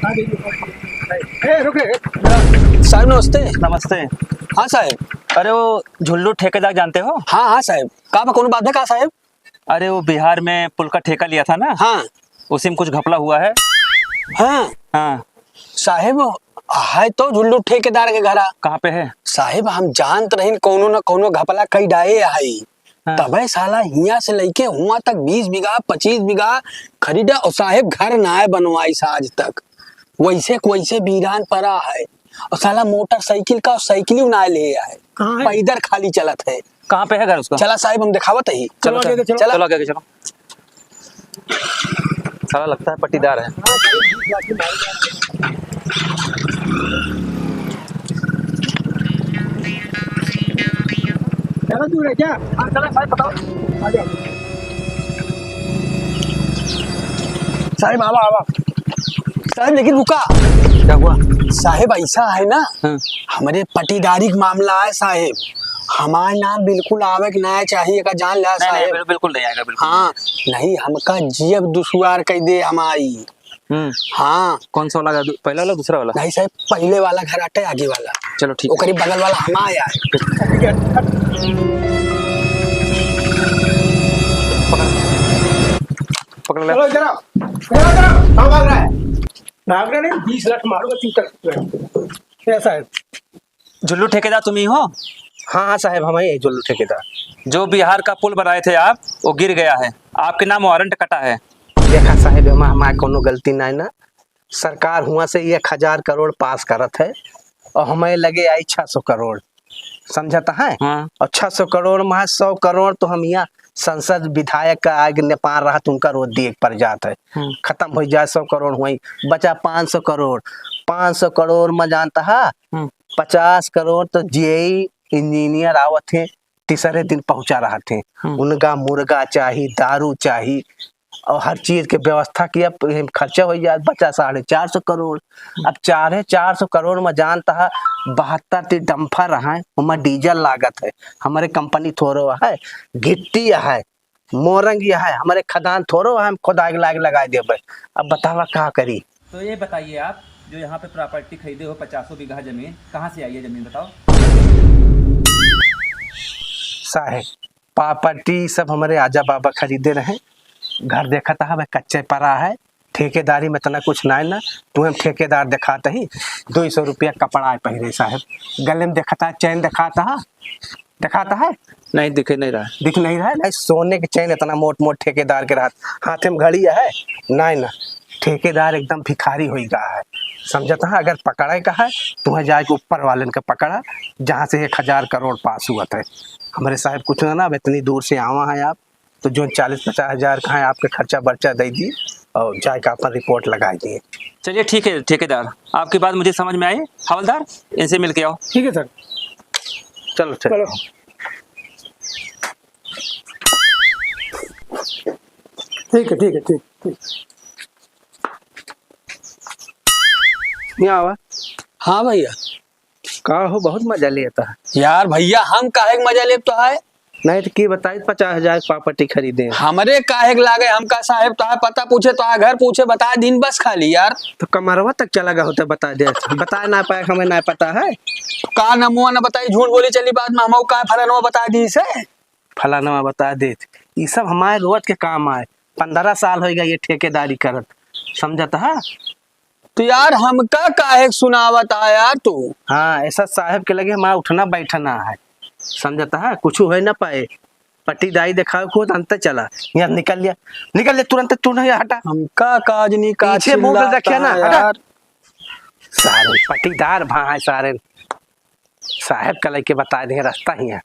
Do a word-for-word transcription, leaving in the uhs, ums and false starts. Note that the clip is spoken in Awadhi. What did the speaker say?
ए, रुक रे। साहब, नमस्ते। नमस्ते। हाँ, साहब। अरे, वो झुल्लू ठेकेदार जानते हो? हाँ, हाँ, साहब। का बा, कौनो बात है का, साहब? अरे, वो बिहार में पुल का ठेका लिया था ना? हाँ। उसी में कुछ घपला हुआ है। हाँ। हाँ। साहेब, है तो झुल्लू ठेकेदार के घरा। कहाँ पे है? साहेब, हम जानत रहिन कौनो न कौनो घपला कई डाए है। हाँ। तबे साला हियाँ से लइके हुआँ तक बीस बीघा, पच्चीस बीघा खरीदा और साहेब घर नाय बनवाइस आज तक। वैसे के वैसे वीरान परा है। और साला मोटरसाइकिल का साइकिल ही नाय ले आए। कहाँ है? पैदल खाली चलत है। कहाँ पे है घर उसका? चला साहेब, हम देखावत ही। चलो, चलो, चलो, आगे, चलो। चला। चलो, आगे, आगे, चलो। साला लगता है पट्टीदार है। ज्यादा दूर है क्या? हाँ, चला साहेब, बताओ। आ जाओ। साहेब, आवा, आवा। साहेब, लेकिन रुका। क्या हुआ? साहेब, ऐसा है ना, हाँ। हमरे पट्टीदारी के मामला है साहेब। हमार नाम बिल्कुल आवे के ना चाहिए, का जान ला नहीं, नहीं, साहेब। बिल-, बिल्कुल नहीं आएगा, बिल्कुल। हाँ, नहीं, हमका जियब दुश्वार कई दे हमारी। हम्म। हाँ। कौन सा वाला, दू-, पहला वाला, दूसरा वाला? नहीं साहेब, पहले वाला घर आटे, आगे वाला। चलो, ठीक है। ओकरी बगल वाला हमार है। पकड़। पकड़ ले। चलो, इधर आओ। इधर आओ, इधर आओ। कहाँ भाग रहा है? भाग रहा नहीं, बीस लात मारूंगा, चुप कर। ऐसा है। जुल्लू ठेकेदार तुम ही हो? हाँ, हाँ साहेब, हम ही है जुल्लू ठेकेदार। जो बिहार का पुल बनाए थे आप, वो गिर गया है, आपके नाम वारंट कटा है। देखा साहेब, हम, हमार कौनो गलती नाय ना, सरकार हुआँ से एक हजार करोड़ पास करत है और हमें लगे आई छह सौ करोड़, समझत है? हाँ। और छह सौ करोड़ में है, सौ करोड़ तो हम यहाँ संसद विधायक का आगे नेपाल रहत, उनका रोज दिए के पड़ जात है। हम्म। खत्म हो जाए सौ करोड़ हुई, बचा पाँच सौ करोड़। पाँच सौ करोड़ में जानता है, हम्म। पचास करोड़ तो जेई इंजीनियर आवत है, तीसरे दिन पहुंचा रहत है। हम्म। उनका मुर्गा चाही, दारू चाही और हर चीज के व्यवस्था किया, खर्चा हो जाए, बचा साढ़े चार सौ करोड़। अब साढ़े चार सौ करोड़ में जानता है, बहत्तर टी डंपर है, ओमा डीजल लागत है, हमारे कंपनी थोड़ो है, गिट्टी है, मोरंग है, हमारे खदान थोड़ो है, हम खुदाई लाग लगाए देबे। अब बतावा का करी? तो ये बताइए आप, जो यहाँ पे प्रॉपर्टी खरीदे हो, पचासों बीघा जमीन, कहाँ से आई है जमीन, बताओ। साहेब, प्रॉपर्टी सब हमारे आजा बाबा खरीदे रहे। घर देखत है, वह कच्चे पड़ा है, ठेकेदारी में इतना कुछ ना है ना। तुम्हें ठेकेदार दिखाता ही, दो सौ रुपया कपड़ा है पहिरे साहेब, गले में देखता है, चैन दिखाता है, दिखाता है? नहीं, दिखे नहीं रहा है। दिख नहीं रहा है? नहीं, सोने के चैन इतना मोट मोट ठेकेदार के रहत, हाथे में घड़ी है? नहीं ना, ठेकेदार एकदम भिखारी होई गा है, समझत है? अगर पकड़े का है, तुम्हें जाए के ऊपर वालन के पकड़ा, जहाँ से एक हजार करोड़ पास हुआ था। हमारे साहब कुछ ना, ना, अब इतनी दूर से आवा है आप, तो जो चालीस पचास हजार का है, आपके खर्चा बर्चा दे दी और जाए के अपन रिपोर्ट लगा दिए। चलिए, ठीक है ठेकेदार, आपकी बात मुझे समझ में आई। हवलदार, इनसे मिल के आओ। ठीक है सर। चलो, चलो। चलो। ठीक है, ठीक है, ठीक, ठीक। यहाँ आवा। हाँ भैया। का हो, बहुत मजा लेता है। यार भैया, हम काहे के मजा लेब तो है? नहीं तो की बताई, पचास हजार के प्रॉपर्टी खरीदे। हमरे काहे के लागे, हमका साहेब तो है, पता पूछे तो है, घर पूछे, बता दिन बस खाली यार। तो कमरवा तक चला गया होता, बता दे। बता ना पाए, हमें ना पता है। का नमुआ ना बताई, झूठ बोली चली बाद में, हम का फलानवा बता दी से। फलानवा बता देत। ई सब हमारे रोज के काम आए। पन्द्रह साल होइगा ये ठेकेदारी करत, समझत हा? तो यार, हमका काहे के सुनावत आ यार तू? हाँ, ऐसा साहेब के लगे हमारा उठना बैठना है, समझत हा? कुछ हो ना पाए। पट्टीदारी देखावे को तो अंत चला। यार निकल लिया, निकल लिया तुरंत, तू नहीं हटा। हमका काज नहीं, का पीछे मुंह कर चिल्लाता रखिया ना, है हटा। यार। सारे पट्टीदार भा है सारे। साहेब का लइके बता दे रास्ता ही है।